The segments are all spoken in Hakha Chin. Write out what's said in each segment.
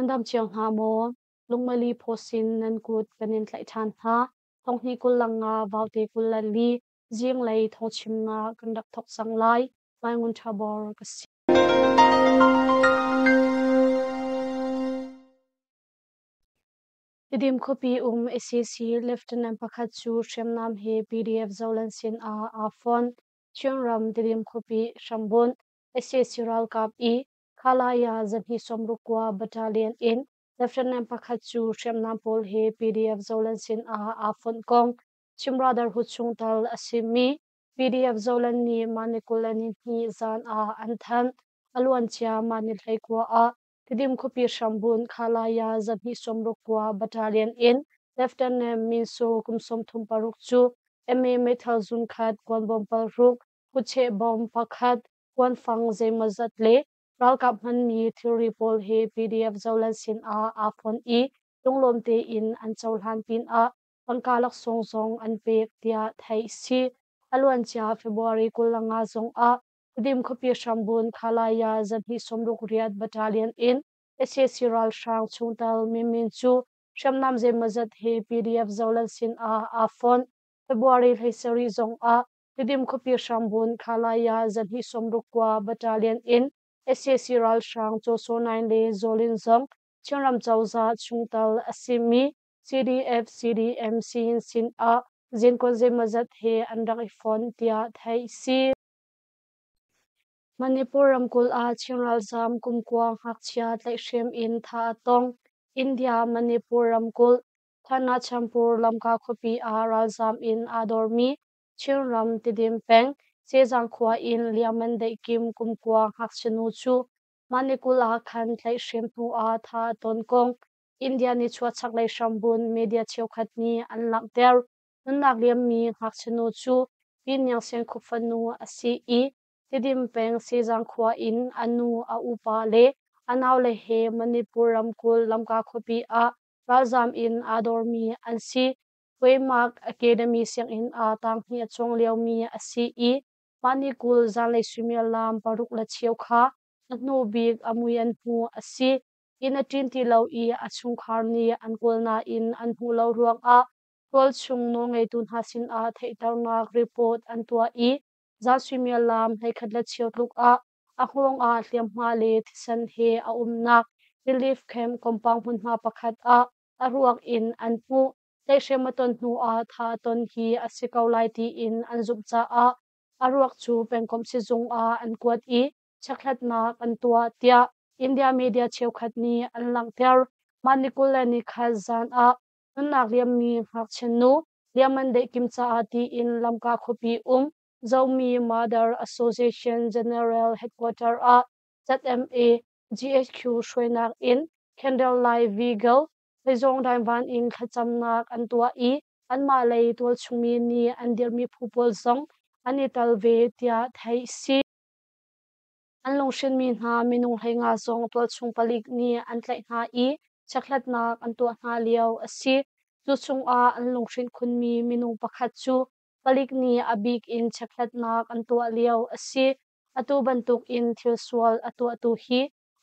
Nan dam cio hna maw? Lungmali phaw sin nan kut kan in tlaih ṭhan hna. Thonghnih 25 vaute 24 zinglei thawngchimnak kan rak thawk cang lai. Mai Ngun Ṭha Bor ka si. Tidim khuapi um sac Lieutenant pakhat cu hriamnam he PDF Zoland sin ah aa fon. Chinram Tidim khuapi hrambunh sac ralkap i Khalaya zahnih 69 Battalion in Lieutenant pakhat cu hriamnam pawl he PDF Zoland sin ah aa fonh kong Chin Brotherhood chungtel a simi PDF Zoland nih mah ni 22 zan ah an thanh. A luancia mah ni 19 ah Tidim khuapi hrambunh Khalaya zahnih 69 Battalion in Lieutenant Min Su kum 36 cu MA meithal zunkhat kuanbawm 6, kutcheh bom pakhat, kuanfang zeimawzat le ralkap hmanmi thilri pawl he PDF Zoland sin ah aa fonh i lunglawm tein an cohlan pinah tangka laksawng zong an pek tiah theih si. A luancia February 25 zong ah Tedim khuapi hrambun Khalaya zahnih 68 Battalion in sac ralhrang chungtel Min Min cu hriamnam zeimawzat he PDF Zoland sin ah aa fonh. February 17 zong ah Tidim khuapi hrambun Khalaya zahnih 69 Battalion in sac ralhrang Caw Saw Naing le Zaw Lin zong Chinram cozah chungtel a simi CDF CDM Siyin sin ah zinkawn zeimawzat he an rak i fon tiah theih si. Manipur ramkulh ah Chin ralzaam kum kua ngakchia tlaihhrem in thah a tong. India Manipur ramkulh Thanachanpur Lamka khuapi ah ralzaam in aa dormi Chinram Tidim peng Sezang khua in Liaman Deih Kim kum kua ngakchia nu cu mah ni 20 ah khan tlaihhrem hnu ah thah a ton kong India nichuah chaklei hrambun media cheukhat nih an langhter. Nunnak liammi ngakchia nu cu Pi Niang Sian Khup fanu a si i Tidim peng Sezang khua in a nu, a upa le a naule he Manipur ramkulh Lamka khuapi ah ralzaam in aa dormi an si. Waymark Academy sianginn ah tanghnih a cawng liomi a si i mah ni 20 zanlei suimilam 6 le cheu kha a hnu bik a mui an hmuh a si. Inn a ṭin ti lo i a chungkhar nih an kawl nain an hmuh lo ruangah tualchung nawlngeitu hna sinah theihternak report an tuah i zan suimilam 11 le cheu tluk ah a hngawng ah hliamhma le thisen he a umnak relief camp compound hmunhma pakhat ah a ruak in an hmuh. Tlaihhrem a ton hnu ah tha a ton hi a si ko lai tiin an zumh caah a ruak cu pengkomh sizung ah an kuat i chekhlatnak an tuah tiah India media cheukhat nih an langhter. Mah ni 21 zan ah nunnak liammi ngakchia nu Liaman Deih Kim caah tiin Lamka khuapi um Zomi Mother Association General Headquarter ah ZMA GHQ hruainak in Candlelight Vigil Zeizong daingvan in thlacamnak an tuah i anmah lei tualchungmi nih an dirhmi phu pawl zong an i tel ve tiah theih si. An lunghrinmi hna minung 15 zong tualchung palik nih an tlaih hna i chekhlatnak an tuah hna lio a si. Cu chungah an lunghrinh khunmi minung pakhat cu palik nih a bik in chekhlatnak an tuah lio a si. Atu bantuk in thil sual a tuahtu hi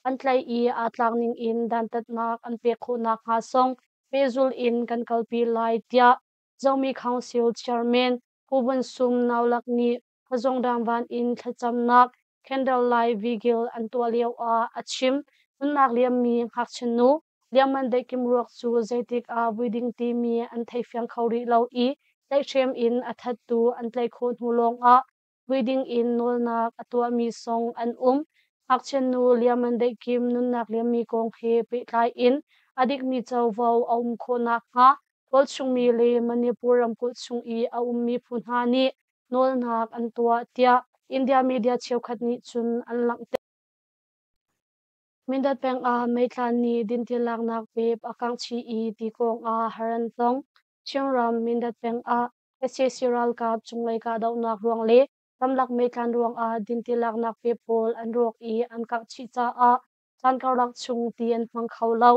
an tlaih i aa tlak ning in dantatnak an pek khawh nakhnga zong pehzulh in kan kalpi lai tiah Zomi Council Chairman Pu Vun Sum Naulak nih Phazawngdang van in thlacamnak Candlelight Vigil an tuah lio ah a chim. Nunnak liammi ngakchia nu Liangman Deih Kim ruak cu zeitik ah vui ding timi an theifiang kho rih lo i tlaihhrem in a thattu an tlaih khawh hnu lawng ah vui ding in nawlnak a tuahmi zong an um. Ngakchia nu Liangman Deih Kim nunnak liammi kong he pehtlai in a dikmi covo a um khawh nakhnga tualchungmi le Manipur ramkulh chung i a ummi phu hna nih nawlnak an tuah tiah India media cheukhat nih cun an langhter. Mindat peng ah meitlan nih dinti laknak pep a kangh chih i tikawng ah har an tong. Chinram Mindat peng ah sac ralkap cunglei kahdohnak ruang le ramlak meitlan ruang ah dinti laknak pep pawl an rawk i an kangh chih caah caan karlak chung ti an hmang kho lo.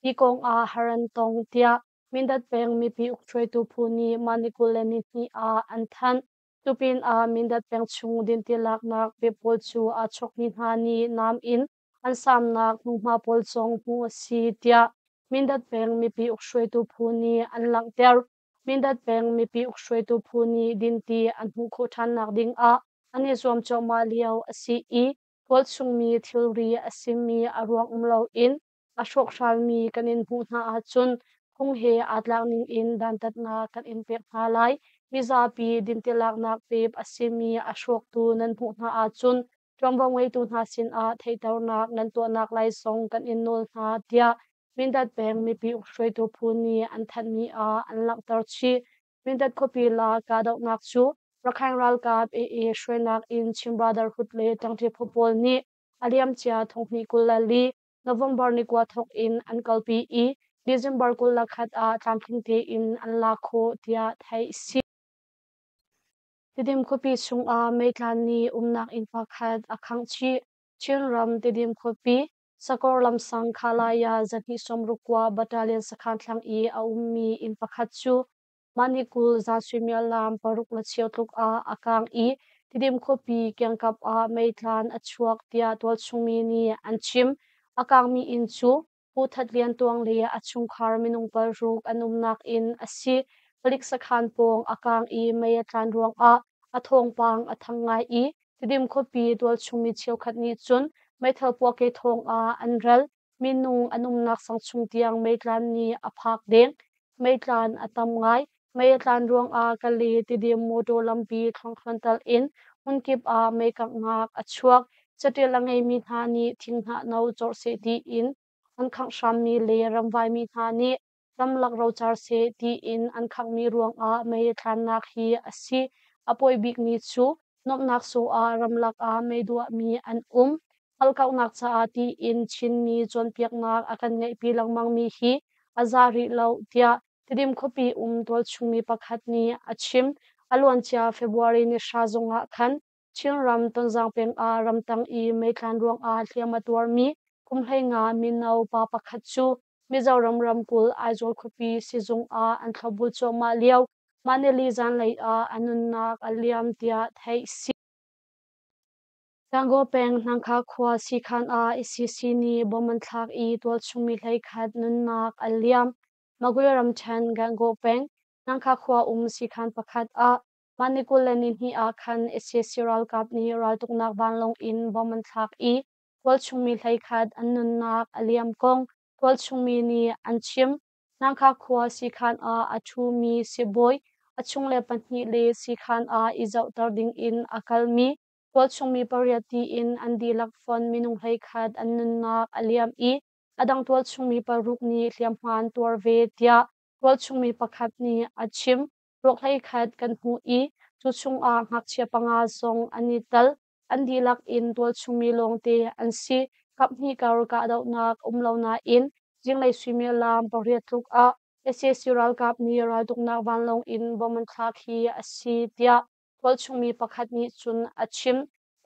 Tikawng ah har an tong tiah Mindat peng mipi ukhruaitu phu nih mah ni 22 ah an thanh. Cu pinah Mindat peng chung dinti laknak pep pawl cu aa chawkmi hna nih naam in an samnak hnuhma pawl zong hmuh a si, tiah Mindat peng mipi ukhruaitu phu nih an langhter. Mindat peng mipi ukhruaitu phu nih dinti an hmuh khawh ṭhannak ding ah an i zuam cuahmah lio a si i tualchungmi thilri a simi a ruang um loin a hrawkhralmi kan in hmuh hna ahcun phung he aa tlak ning in dantatnak kan in pek hna lai. Mizapi dinti laknak pep a simi a hrawktu nan hmuh hna ahcun ṭuanvo ngeitu hna sinah theihternak nan tuahnak lai zong kan in nawl hna, tiah Mindat peng mipi ukhruaitu phu nih an thanhmi ah an langhter chih. Mindat khuapi la kahdohnak cu Rakhine ralkap AA hruainak in Chin Brotherhood le ṭangṭi phu pawl nih a liamcia thonghnih 24 November ni 9 thawk in an kalpi i December 21 ah tlamtling tein an lak khawh tiah theih a si. Tidim khuapi chungah meitlan nih umnak inn pakhat a khangh chih. Chinram Tidim khuapi Sakor lamsang Khalaya zahnih 69 Battalion sakhan thlang i a ummi inn pakhat cu mah ni 20 zan suimilam 6 le cheu tluk ah a kaang i Tidim khuapi kiangkap ah meitlan a chuak tiah tualchungmi nih an chim. A kaangmi inn cu Pu That Lian Tuang le a chungkhar minung 6 an umnak inn a si. Palik sakhan pawng a kaang i mei a tlan ruangah a thawngpang a thang ngai i Tidim khuapi tualchungmi cheukhat nih cun meithal puahke thawng ah an ral. Minung an umnak sang chung tiang meitlan nih a phak deng. Meitlan a tam ngai. Mei a tlan ruangah Kale Tidim motor lampi thluangthluan tal in hmunkip ah mei kanghnak a chuak. Saṭil a ngeimi hna nih thinghnah no corh seh tiin an khangh hrammi le ramvaimi hna nih ramlak rocar seh tiin an khanghmi ruangah mei a thlannak hi a si. A pawi bikmi cu nuamhnak sawh ah ramlak ah mei duahmi an um. Hngalhkauhnak caah tiin Chinmi cawnpiaknak a kan ngeihpi lengmangmi hi a za rih lo tiah Tidim khuapi um tualchungmi pakhat nih a chim. A luancia February ni 10 zongah khan Chinram Tonzang peng ah ramtang i meitlan ruangah hliam a tuarmi kum 15 mino pa pakhat cu Mizoram ramkulh Aizawl khuapi sizung ah an thlopbul cuahmah lio mah nili zanlei ah a nunnak a liam tiah theih si. Gangaw peng Hnangkha khua siikhan ah ICC nih bom an thlak i tualchungmi 11 nunnak a liam. Magwe ramṭhen Gangaw peng Hnangkha khua um siikhan pakhat ah mah ni 22 ah khan sac ralkap nih raltuknak vanlawng in bom an thlak i tualchungmi 11 an nunnak a liam kong tualchungmi nih an chim. Hnangkha khua siikhan ah a ṭhumi sibawi a chungle pahnih le siikhan ah i zohter dingin a kalmi tualchungmi pariat tiin an dihlak fon minung 11 an nunnak a liam i a dang tualchungmi paruk nih hliamhma an tuar ve tiah tualchungmi pakhat nih a chim. Ruak 11 kan hmuh i cu chungah ngakchia panga zong an i tel. An dihlak in tualchungmi lawngte an si. Kaphnih kar kahdohnak um lo nain zinglei suimilam 8 tluk ah sac ralkap nih raltuknak vanlawng in bom an thlak hi a si tiah tualchungmi pakhat nih cun a chim.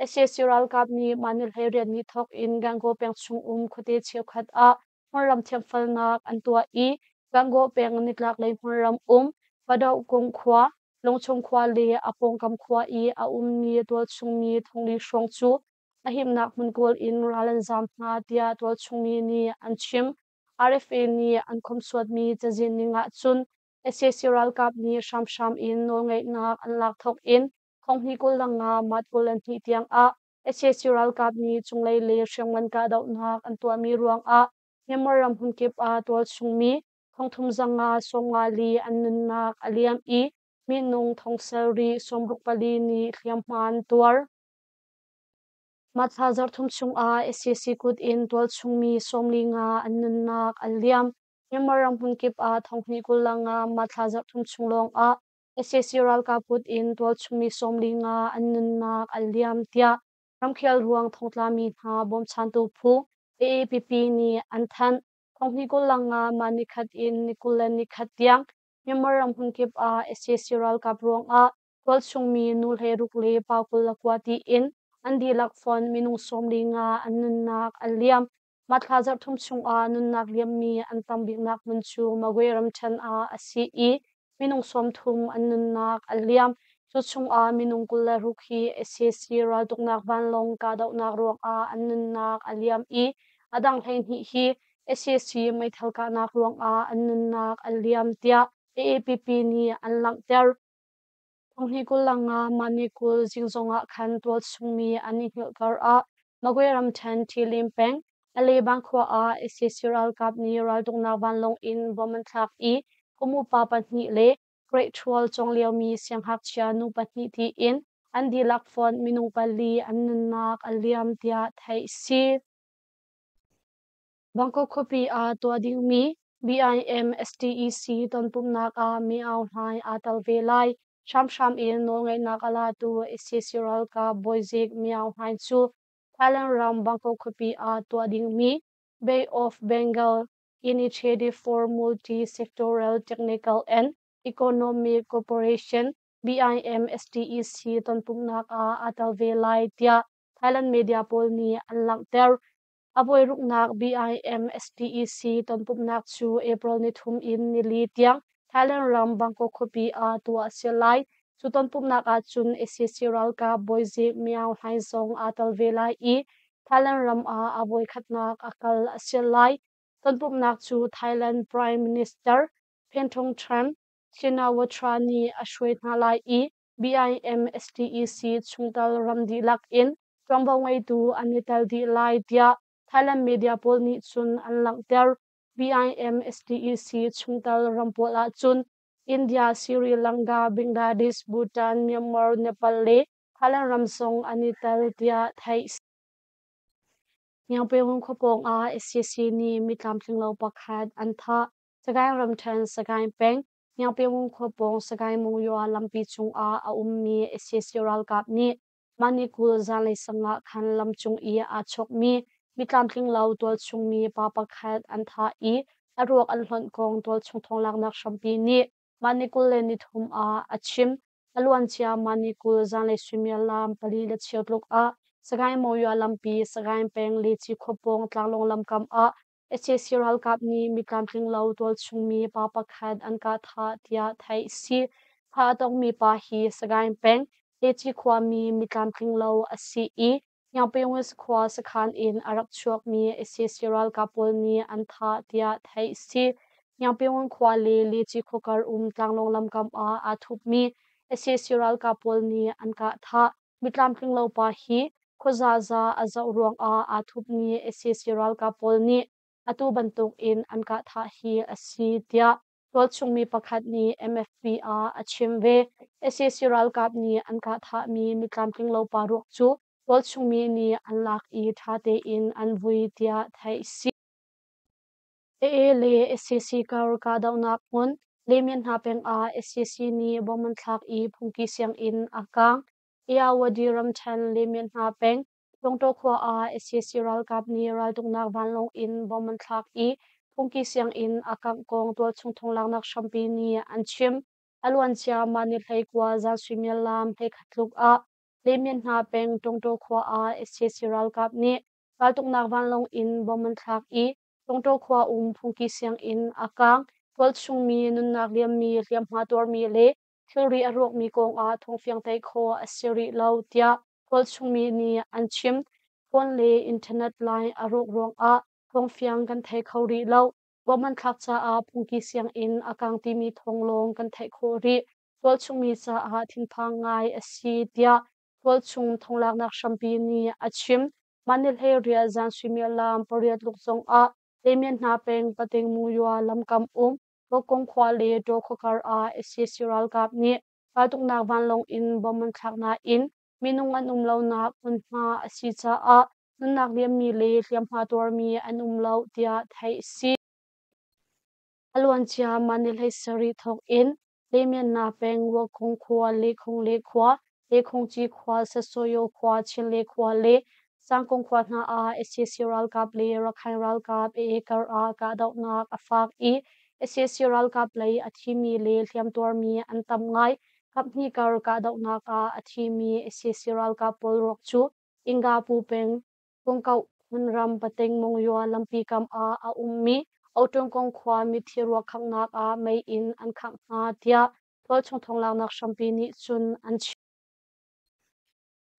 Sac ralkap nih mah ni 18 ni thawk in Gangaw peng chung um khuate cheukhat ah hmunram thiamfalnak an tuah i Gangaw peng nitlaklei hmunram um Padohkung khua, Lungchung khua le a pawngkam khua i a ummi tualchungmi 4000 hrawng cu a himnak hmun kawl in ral an zaam hna tiah tualchungmi nih an chim. RFA nih an khomhsuatmi cazin ning ahcun sac ralkap nih hramhram in nawlngeihnak an lak thawk in 2025 March 22 tiang ah sac ralkap nih cunglei le hriamngan kahdohnak an tuahmi ruangah Myanmar ram hmunkip ah tualchungmi 3554 an nunnak a liam i minung 74,064 nih hliamhma an tuar. Mah thla zarhthum chungah sac kut in tualchungmi 45 an nunnak an liam. Myanmar ram hmunkip ah 2025 mah thla zarhthum chung lawngah sac ralkap kut in tualchungmi 45 an nunnak an liam tiah ramkhel ruang thongtlami hna bawmchantu phu AAPP nih an thanh. 2025 mah nikhat in ni 21 tiang Myanmar ram hmunkip ah sac ralkap ruangah tualchungmi nu 16 le pa 29 tiin an dihlak fon minung 45 an nunnak an liam. Mah thla zarhthum chungah nunnak liammi an tam biknak hmun cu Magwe ramṭhen ah a si i minung 30 an nunnak a liam. Cu chungah minung 26 hi sac raltuknak vanlawng kahdohnak ruangah an nunnak a liam i a dang 12 hi sac meithal kahnak ruangah an nunnak a liam tiah AAPP nih an langhter. Thonghnih 25 mah ni 20 zing zongah khan tualchungmi an i hngilh karah Magwe ramṭhen Ṭhilim peng Alebang khua ah sac ralkap nih raltuknak vanlawng in bom an thlak i kum upa pahnih le grade 12 cawng liomi siangngakchia nu pahnih tiin an dihlak fonh minung pali an nunnak a liam tiah theih a si. Bangkok khuapi ah tuah dingmi BIMSTEC tonpumhnak ah Min Aung Hlaing aa tel ve lai. Hramhram in nawlngeihnak a latu sac ralkap bawizik Min Aung Hlaing cu Thailand ram Bangkok khuapi ah tuah dingmi Bay of Bengal Initiative for Multi-Sectoral Technical and Economic Cooperation BIMSTEC tonpumhnak ah aa tel ve lai tiah Thailand media pawl nih an langhter. A voiruknak BIMSTEC tonpumhnak cu April nithum in nili tiang Thailand ram Bangkok khuapi ah tuah a si lai. Cu tonpumhnak ahcun sac ralkap bawizik Min Aung Hlaing zong aa tel ve lai i Thailand ram ah a voikhatnak a kal a si lai. Tonpumhnak cu Thailand Prime Minister Paetongtarn Shinawatra nih a hruai hna lai i BIMSTEC chungtel ram dihlak in ṭuanvo ngeitu an i tel dih lai tiah Thailand media pawl nih cun an langhter. BIMSTEC chungtel ram pawl ahcun India, Sri Lanka, Bangladesh, Bhutan, Myanmar, Nepal le Thailand ram zong an i tel tiah theih a si. Hniangpewung khua pawng ah sac nih mi tlamtlinglo pakhat an thah. Sagaing ramṭhen Sagaing peng Hniangpewung khua pawng Sagaing Monywa lampi cungah a ummi sac ralkap nih mah ni 20 zanlei sang ah khan lam cung i aa chawkmi mi tlamtlinglo tualchung mi pa pakhat an thah i a ruak an hlonh kong tualchung thawnglaknak hrampi nih mah ni 23 ah a chim. A luancia mah ni 20 zanlei suimilam pali le cheu tluk ah Sagaing Monywa lampi Sagaing peng Leci khua pawng tlanglawng lamkam ah sac ralkap nih mi tlamtlinglo tualchungmi pa pakhat an kah thah tiah theih a si. Thah a tongmi pa hi Sagaing peng Leci khuami mi tlamtlinglo a si i Hniangpewis khua sakhan in a rak chuakmi sac ralkap pawl nih an thah tiah theih a si. Hniangpewin khua le Leci khua kar um tlanglawng lamkam ah aa thupmi sac ralkap pawl nih an kah thah. Mi tlamtlinglo pa hi khuazaza a zoh ruangah aa thupmi sac ralkap pawl nih atu bantuk in an kah thah hi a si tiah tualchungmi pakhat nih MFP ah a chim ve. Sac ralkap nih an kah thahmi mi tlamtlinglo pa ruak cu tualchungmi nih an lak i ṭha tein an vui tiah theih a si. AA le sac kar kahdohnak hmun Lemyanhna peng ah sac nih bomb an thlak i phungki sianginn a kaang. Ayeyarwady ramṭhen Lemyanhna peng Lungtaw khua ah sac ralkap nih raltuknak vanlawng in bomb an thlak i phungki sianginn a kangh kong tualchung thonglaknak hrampi nih an chim. A luancia mah ni 19 zan suimilam 11 tluk ah Lemyanhna peng Tungtaw khua ah sac ralkap nih raltuknak vanlawng in bomb an thlak i Tungtaw khua um phungki sianginn a kaang. Tualchung mi nunnak liammi, hliamhma tuarmi le thilri a rawkmi kongah thawngfiang theih khawh a si rih lo tiah tualchung mi nih an chim. Phone le internet line a rawk ruangah thawngfiang kan thei kho rih lo. Bomb an thlak caah phungki sianginn a kaang timi thawng lawng kan theih khawh rih. Tualchung mi caah thinphang ngai a si tiah tualchung thonglaknak hrampi nih a chim. Mah ni 18 zan suimilam 8 tluk zongah Lemyanhna peng Pating Muyua lamkam um Bawkung khua le Taw khua kar ah sac ralkap nih raltuknak vanlawng in bomb an thlak nain minung an um lonak hmunhma a si caah nunnak liammi le hliamhma tuarmi an um lo tiah theih a si. A luancia mah ni 17 thawk in Lemyanna peng Wakung khua, Lekhung le khua, Lekhungci khua, Sasoyo khua, Chinle khua le Sangkung khua hna ah sac ralkap le Rakhine ralkap AA kar ah kahdohnak a fak i sac ralkap lei a thimi le hliamtuarmi an tam ngai. Kaphnih kar kahdohnak ah a thimi sac ralkap pawl ruak cu Ingapu peng Kungkauh hmunram Pating Monywa lampi kam ah a ummi Otungkong khua mithi ruak khanghnak ah mei in an khangh hna tiah Tualchung thawnglaaknak hrampi nih cun an chim.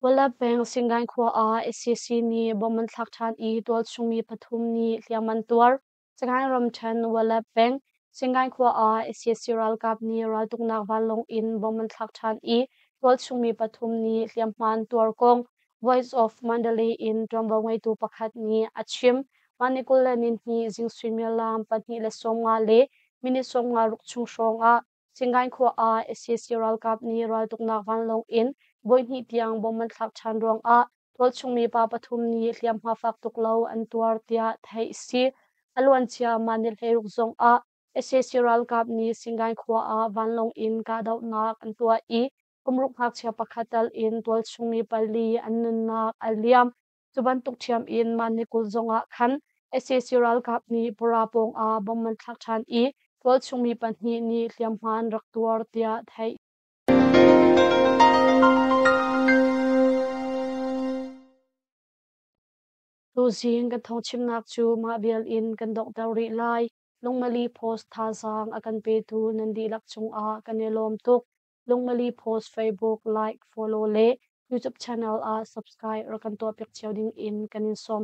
Walap peng Singain khua ah sac nih bomb an thlak ṭhan i tualchung mi pathum nih hliam an tuar. Sagaing ramṭhen Walap peng Singain khua ah sac ralkap nih raltuknak vanlawng in bomb an thlak ṭhan i tualchung mi pathum nih hliamhma an tuar kong Voice of Mandalay in ṭuanvo ngeitu pakhat nih a chim. Mah ni 22 zing suimilam 2:50 le minute 56 chung hrawng ah Singain khua ah sac ralkap nih raltuknak vanlawng in voihnih tiang bomb an thlak ṭhan ruangah tualchung mi pa pathum nih hliamhma fak tuk lo an tuar tiah theih a si. A luancia mah ni 16 zong ah sac ralkap nih Singain khua ah vanlawng in kahdohnak an tuah i kumruk ngakchia pakhat tal in tualchung mi pali an nunnak a liam. Cu bantuk ṭhiam in mah ni 20 zongah khan sac ralkap nih Pura pawng ah bomb an thlak ṭhan i tualchung mi pahnih nih hliamhma an rak tuar tiah theih. Tuzing kan thawngchimnak cu mah vial in kan donghter rih lai. Lungmali Post thazaang a kan petu nan dihlak cungah kan i lawm tuk. Lungmali Post Facebook like, follow le YouTube channel ah subscribe rak kan tuahpiak cio ding in kan in sawm.